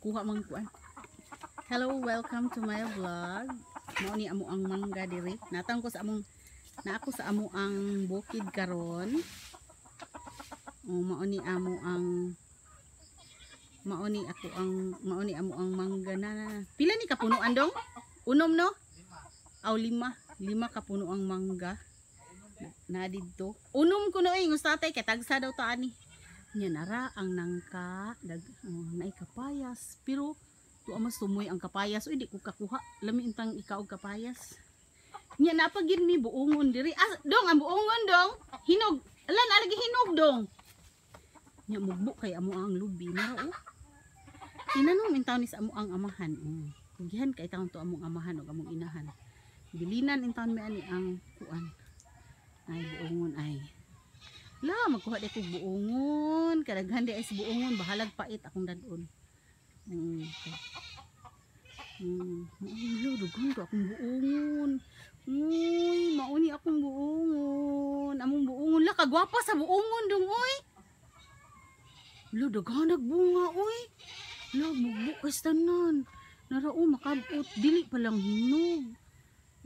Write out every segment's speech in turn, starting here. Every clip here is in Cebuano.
Kuha mang kuan. Hello, welcome to my vlog. Mao ni amo ang mangga diri. Natang ko sa among naako sa amo ang bukid karon. O mao ni amo ang mao ni ako ang mao ni amo ang mangga na. Pila ni kapunuan dong? Unom no? Aw lima, lima kapuno ang mangga. Na didto. Unom kuno eh, gusto tatay kay tagsa daw ta ani. Nya nara ang nangka, dag oh, naay kapayas, pero tuwa mas tumoy ang kapayas. Uy, di ko kakuha. Lami intang ikaw og kapayas. Nya napagid mi buongon diri. Ah, dong ang buongon dong. Hinog. Ala na lagi hinog dong. Nya mugbo kay amo ang lubi nara oh. Tinanom intaw ni sa amo ang amahan. Oh. Kugihan kay taon to among amahan ug among inahan. Bilinan intawn mi ani ang kuan. Ay buongon ay. La magkuha di kog buongon. Kadaghan di ay sa buongon bahalag pait akong dadon. Okay. Mao dughan to akong buongon. Uy, mao ni akong buongon. Among buongon la kagwapa sa buongon dong oy. La daghan nagbunga oy. La mugbo kay tanan. Nara o makabot dili pa lang hinog.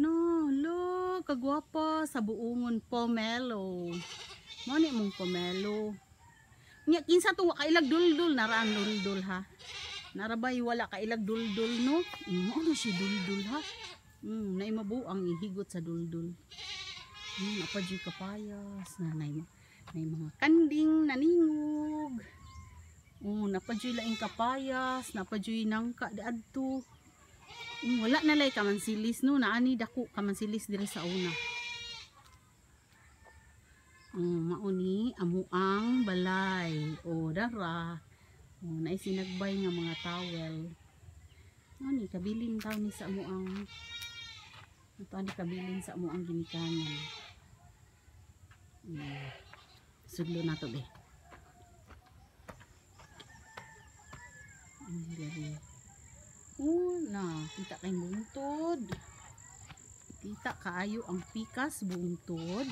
No, lo kagwapa sa buongon pomelo. Mao ni among pomelo. Nya kinsa to wa kailag duldul nara ang duldul ha. Narabay wala kailag duldul no. Mao na si duldul ha. Naay mabuang ihigot sa duldul. Napa jud kapayas na nay mga kanding naningog. Oh, napa jud laing kapayas, napa jud nangka diadto. Wala na lay kamansilis no, naani dako kamansilis diri sa una. Mao ni amo ang balay. O dara. O naay sinagbay nga mga towel. Mao ni kabilin taw ni sa amo ang ito ni kabilin sa amo ang ginikanan. Sudlo na to be. Diri. Oh, na, kita kay bungtod. Kita kaayo ang pikas bungtod.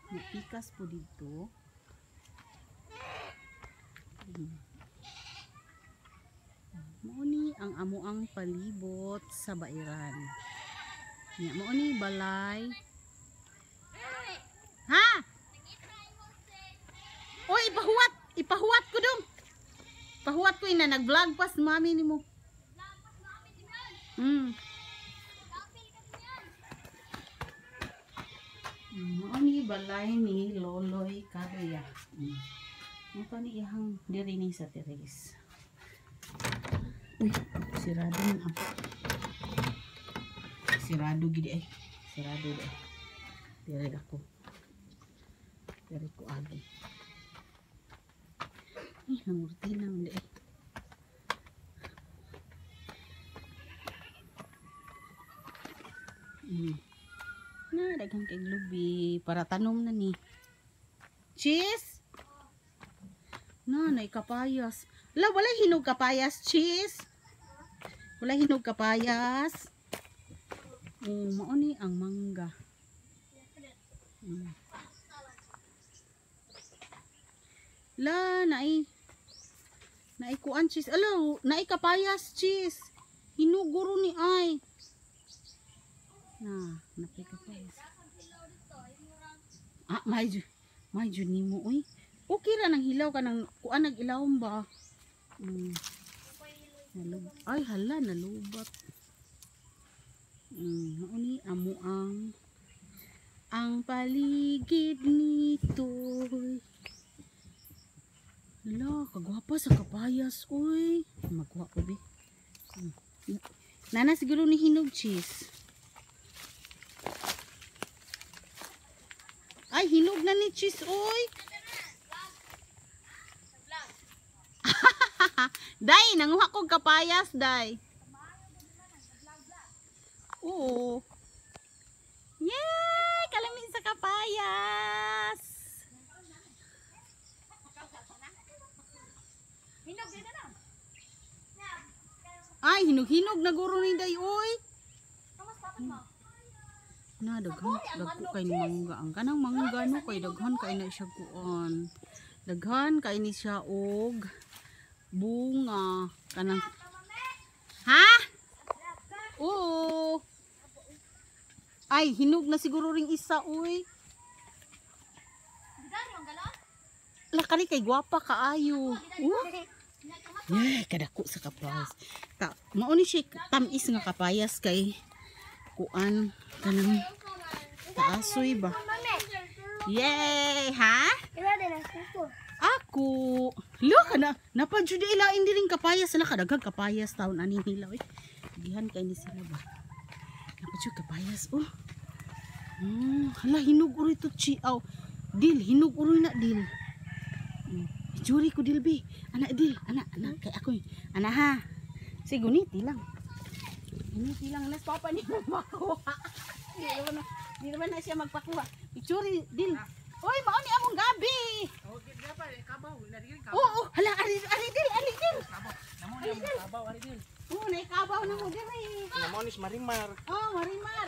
May pikas po dito. Mao ni ang amoang palibot sa bairan. Nya mao ni balay. Ha? Oy, ipahuwat, ipahuwat ko dong. Pahuwat ko ina nag-vlog pas mami nimo. Mao ni balay ni Loloy Karya. Mao ni ihang diri ni sa terrace. Uy, sirado na ako. Sirado gid ay. Sirado di ay. Diri ako. Diri ko agi. Ay, nangurti na man di ay. Na, daghang kay lubi para tanom na ni. Cheese? Na, nay kapayas. La, wala hinog kapayas, cheese. Wala hinog kapayas. Oh, mao ni ang mangga. La, naay naay kuan cheese. Ala, naay kapayas, cheese. Hinuguro ni ay. Na, napay kapayas. Ah, may jud nimo oy. Okay ra nang hilaw ka nang kuan nag-ilawom ba? Ay hala nalubat. Mao ni amo ang paligid nito. Hala, kagwapa sa kapayas oy. Magkuha ko be. Nana siguro ni hinog cheese. Ay, hinog na ni cheese, oy. Day, nanguha kog kapayas, day. Oo. Yay! Kalamin sa kapayas. Ay, hinog-hinog na guro ni day, oy. Na daghan dagko kay mangga ang kanang mangga no kay daghan kay na siya kuan. Daghan kay ni siya og bunga kanang Ha? Oo. Ay, hinog na siguro ring isa, uy. Lakari kay gwapa kaayo. Oh. Ay, kadako sa kapayas. Ta, mao ni siya tamis nga kapayas kay kuan kanang taasoy ba. Yay, ha? Ako. Lo kana napadjud ilain diring kapayas sila kadaghang kapayas taon ani nila oy. Gihan kay ni sila ba. Napadjud kapayas oh. Hala hinog uri to chi aw. Dil hinog uri na dil. Juri ko dil bi. Ana dil, ana ana kay ako. Ana ha. Sige guniti lang. Guniti lang nas papa ni mo makuha. Di naman na siya magpakuha. Picture dil. Oy, mao ni among gabi. Oo, hala ari ari dil, ari dil. Kabaw, ari dil. Oo, naikabaw na mo diri. Namo ni Marimar. Oh, Marimar.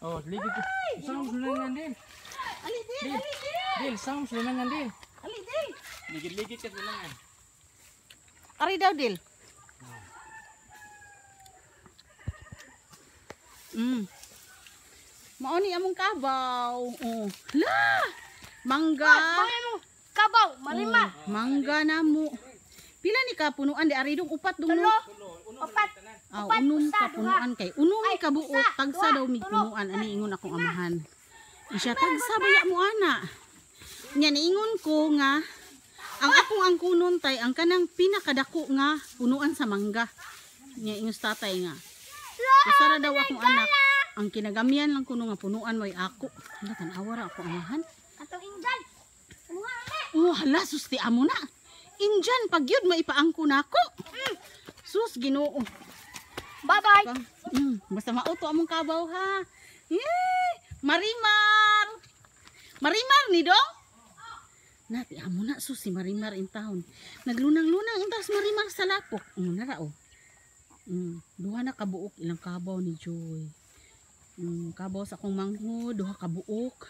Oh, ligi ko. Saan mo sulangan din? Ali dil, ali dil. Dil, saan mo sulangan din? Ali dil. Ligid-ligid ka sulangan. Ari daw dil. Mao ni among kabaw. Oh. La! Mangga. Kabaw, Marimar. Oh, mangga na mo. Pila ni ka punuan di ari dong upat dong no? Upat. Ah, Upat, unom usa, ka punuan kay unom Ay, ka buot usa, tagsa duha, daw mig tulo, punuan ani ingon akong amahan. Isya tagsa baya mo ana. Nya niingon ko nga ang akong angkunon tay ang kanang pinakadako nga punuan sa mangga. Nya ingon sa tatay nga. Usa ra daw akong anak. Ang kinagamyan lang kuno nga punuan mo'y ako. Hala tan-awa ra ako amahan. Atong ingdan. Kumuha na. Oh, hala sus ti amo na. Injan pag yun maipaangko na ako. Sus Ginoo. Bye-bye. Basta mauto among kabaw ha. Yay! Marimar! Marimar ni dong? Nati amo na sus si Marimar in town. Naglunang-lunang untas Marimar sa lapok. Nara oh. Duha na kabuok ilang kabaw ni Joy. Kabaw sa akong manghod, duha kabuok.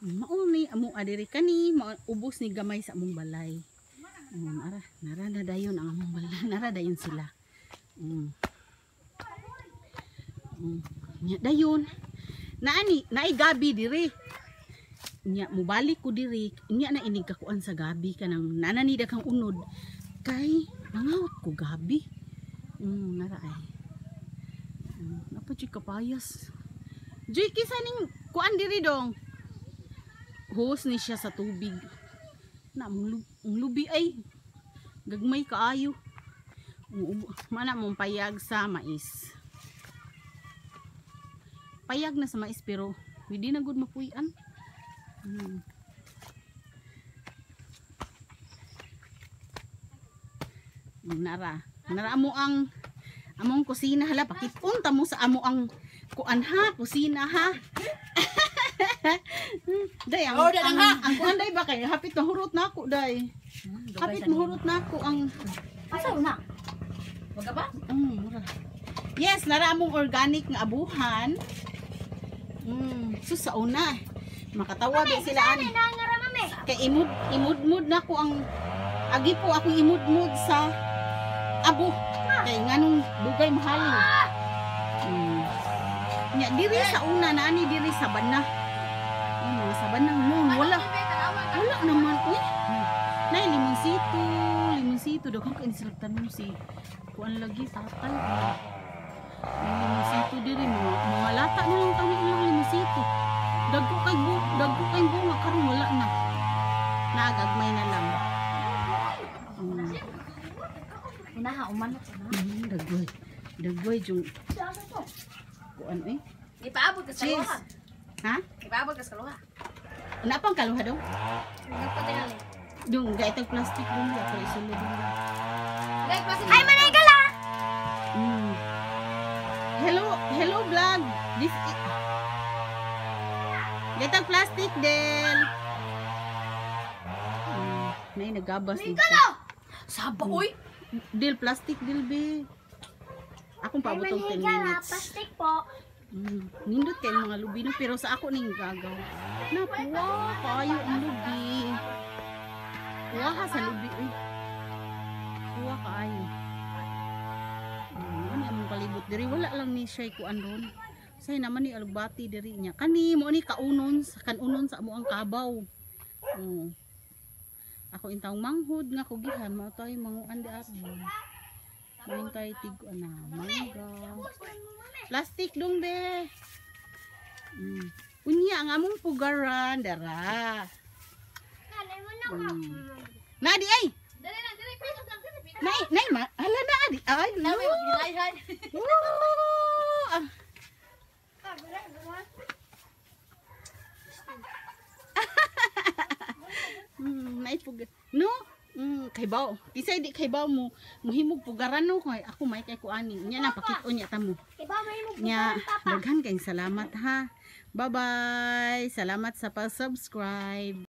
Mao ni amo adiri kani, mao ubos ni gamay sa among balay. Nara, nara na dayon ang among balay. Nara dayon sila. Nya dayon. Naani, naay gabi diri. Nya mubalik ko diri, nya na inig kakuan sa gabi kanang nana ni daghang unod kay nangawat ko gabi. Nara ay. Napa jud kapayas. Joy kisa ning kuan diri dong. Hose ni siya sa tubig. Na mong lubi ay gagmay kaayo. Mana mong payag sa mais. Payag na sa mais pero hindi na gud mapuy-an. Nara. Nara mo ang among kusina hala pakit-unta mo sa amo ang kuan ha, kusina ha. Day ang, Oh, day, ang, ha. ang kuan day ba kay hapit mahurot na ako day. Hapit mahurot na ako ang Asa na? Waga ba? Mura. Yes, nara among organic nga abuhan. Sus sa una. Makatawa ba sila ani. Nangara mami. Kay imudmud na ko ang agi po akong imudmud sa abo. Kay nganong dugay mahalin. Nya diri sa una na ani diri sa bana. Mga sa bana mo wala. Wala naman uy. Nay limonsito, limonsito daghang kay sila tanom si kuan lagi tatay. May limonsito diri mga lata na lang tani ilang limonsito. Dagko kay dagko kay bunga karon wala na. Naagagmay na lang. Unaha umanot sa mga. Daggoy. Daggoy jung kuan eh. Ipaabot ka sa Cheese. luha. Ha? Ipaabot ka sa luha. Una pang kaluha daw? Nagpatingali. Dung gaitag plastic dong ya pero isulod dong. Ay manigala. Hello, hello vlog. This is gaitag plastic del. Nay nagabas dito. Saba oy. Del plastic del be. Akong paabot og 10 minutes. Plastic po. Nindot kay mga lubi no pero sa ako ning gagaw. Napuwa kayo ang lubi. Kuha sa lubi uy. kaayo. Ano among palibot diri, wala lang ni siya kuan ron. Say naman ni alugbati diri niya. Kani mo ni kaunon sa kanunon sa amo ang kabaw. Oh. Ako intawong manghod nga kugihan mao tay manguan di aron. Mo tay tig ana mangga. Plastic dong be. Unya ang among pugaran dara. Na di ay. Dali lang, dali, pitos lang, dali, pitos. Nay, nay ma. Hala na di ay. No. Ginayhan. Woo! Ah. Naipug. No? Kay baw. Kisay di kay baw mo muhimog pugaran no kay ako may kay kuani. Nya na pakit-on nya tamo. Iba may mo Nya daghan kayong salamat ha. Bye-bye. Salamat sa pag-subscribe.